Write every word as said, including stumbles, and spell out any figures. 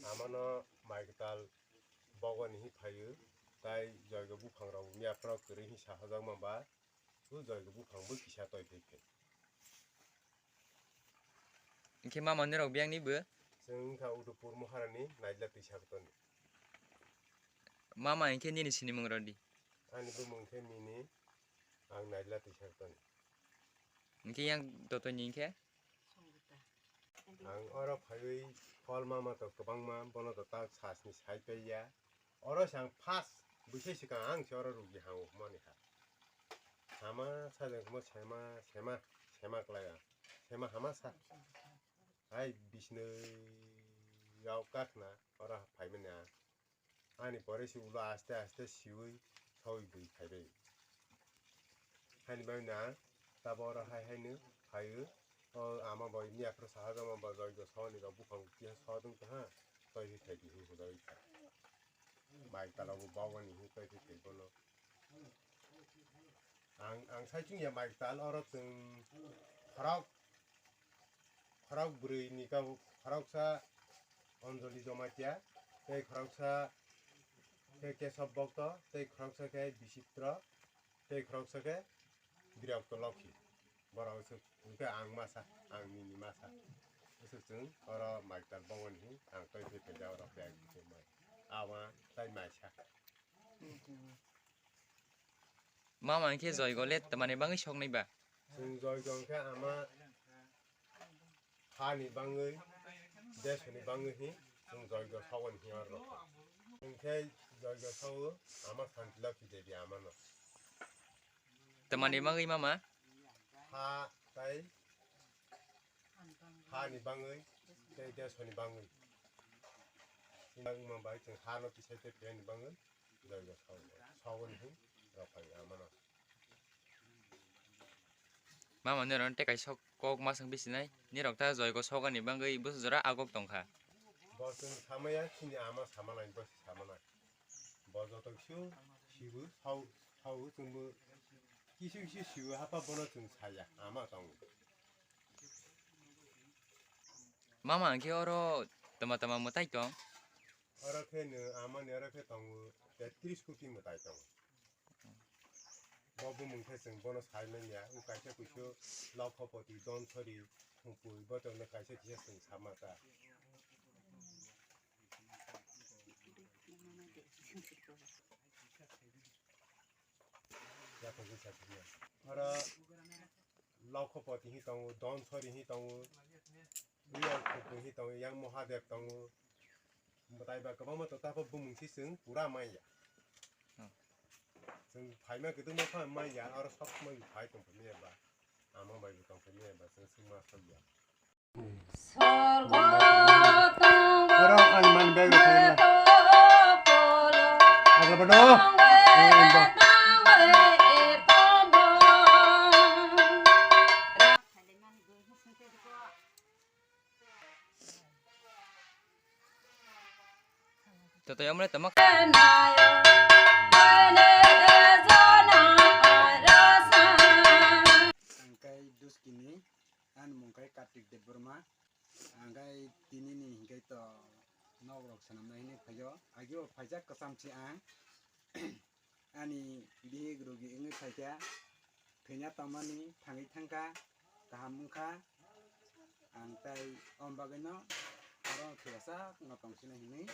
Amano mai kwtal bogoni hi phaio, tai joigo buphang rok miya phra kwrwi hi sahajak ma ba, o joigo buphang bo kisa toi phai phai. Hinkhe mama nirok biyang ni bo? Chwng wngkha Udupur Moharani Naila Twisakotoni. Mama hinkhe nini sinimung rodi? Ani bumung khe Mini, ang Naila Twisakotoni. Hinkhe yang totoni hinkhe? Ang oro phaiwi phol mama to kwbangma, bono to tak sasni sai paiya. Oro se ang first buisai swkang ang se oro rugi hango hwnmani kha. Sama sajak mo sema, sema, sema kwlai ang. Sema hama sa. Hai bisnwi rok kakhna oro phaimani ang. Ani pore se ulo aste aste siwi sawi bui phaibai. Haini bagwi na tabo oro hai haino phaio. O ama bai miya phuru saha jama ba joigo soni rok buphang kiya sodong tongha. Toi hi thai di hi hudai kha. Mai tala bo bawani hi toi hi thai bono. Ang, ang sai chwng ya mai tal oro chwng khorok, khorok bwrwi ni kabo khoroksa Anjali Jamatia, tei khoroksa khe Kesab Bhakta, tei khoroksa khe Bichitra, tei khoroksa khe Birokto Lokhi. Borok wngkha ang masa, ang nini masa. Wngkha chwng oro mai tal bawani hi ang tei tei tei oro bag mai. Awa tai maisa. Mama hinkhe joigo le tamani bagwi soknai ba? Chwng joigo hinkhe ama hani bagwi, desoni bagwi hi chwng joigo sogoni hi oro. Hinkhe joigo sogo ama Santilokhi Devi amano. Tamani bagwi mama? Ha tai hani bagwi tei desoni bagwi. Wngma bai chwng hano kisai tei phiyani bagwi joigo sogoni hi rok phai amano. Mama nirok tei kaisa kok masang bisinai nirok ta joigo sogani bagwi bwsajora agok tongkha. Bo chwng samaya chini ama samanai bo samanai. Bo joto kisu sibu sau sau chwngbo kisu kisu sibu hapa bono chwng saya ama tongo. Mama hinkhe oro tama tama mwtai tong? Oro khe no amani oro khe tongo tetris koti mwtai tongo. Bo bumung khe chwng bono sai manya, o kaisa kuisu Lokhopoti, Donsori, Hupui, bo tongno kaisa kisa chwng sama ta. Yaphangwi saphirya. Oro Lokhopoti hi tongo, Donsori hi tongo, Yang Khukung hi tongo, Yang Mahadev tongo. Mwtai ba kwbangma to tapo bumung si chwng pura manya. Hmm. Chwng phaima kwdwma pha manya, oro sok mai phai tong phai manya ba. Ama bai bo tong phai manya ba, chwng swngma samya. Oro ang man bag rok khaina. Agla bado. Toto yamre tama. Ang kai Duskini, ani mung kai Kartik Debbarma. Ang kai tini ni hingkai to nok rok swnamna hini phaio. Agio phaijak kwcham si ang. Ani bihik rugi wngwi phaikha, thwina tongmani thangwi thangkha, kaham wngkha. Ang tai om bagwino oro thwiyasak no tongsinai hinwi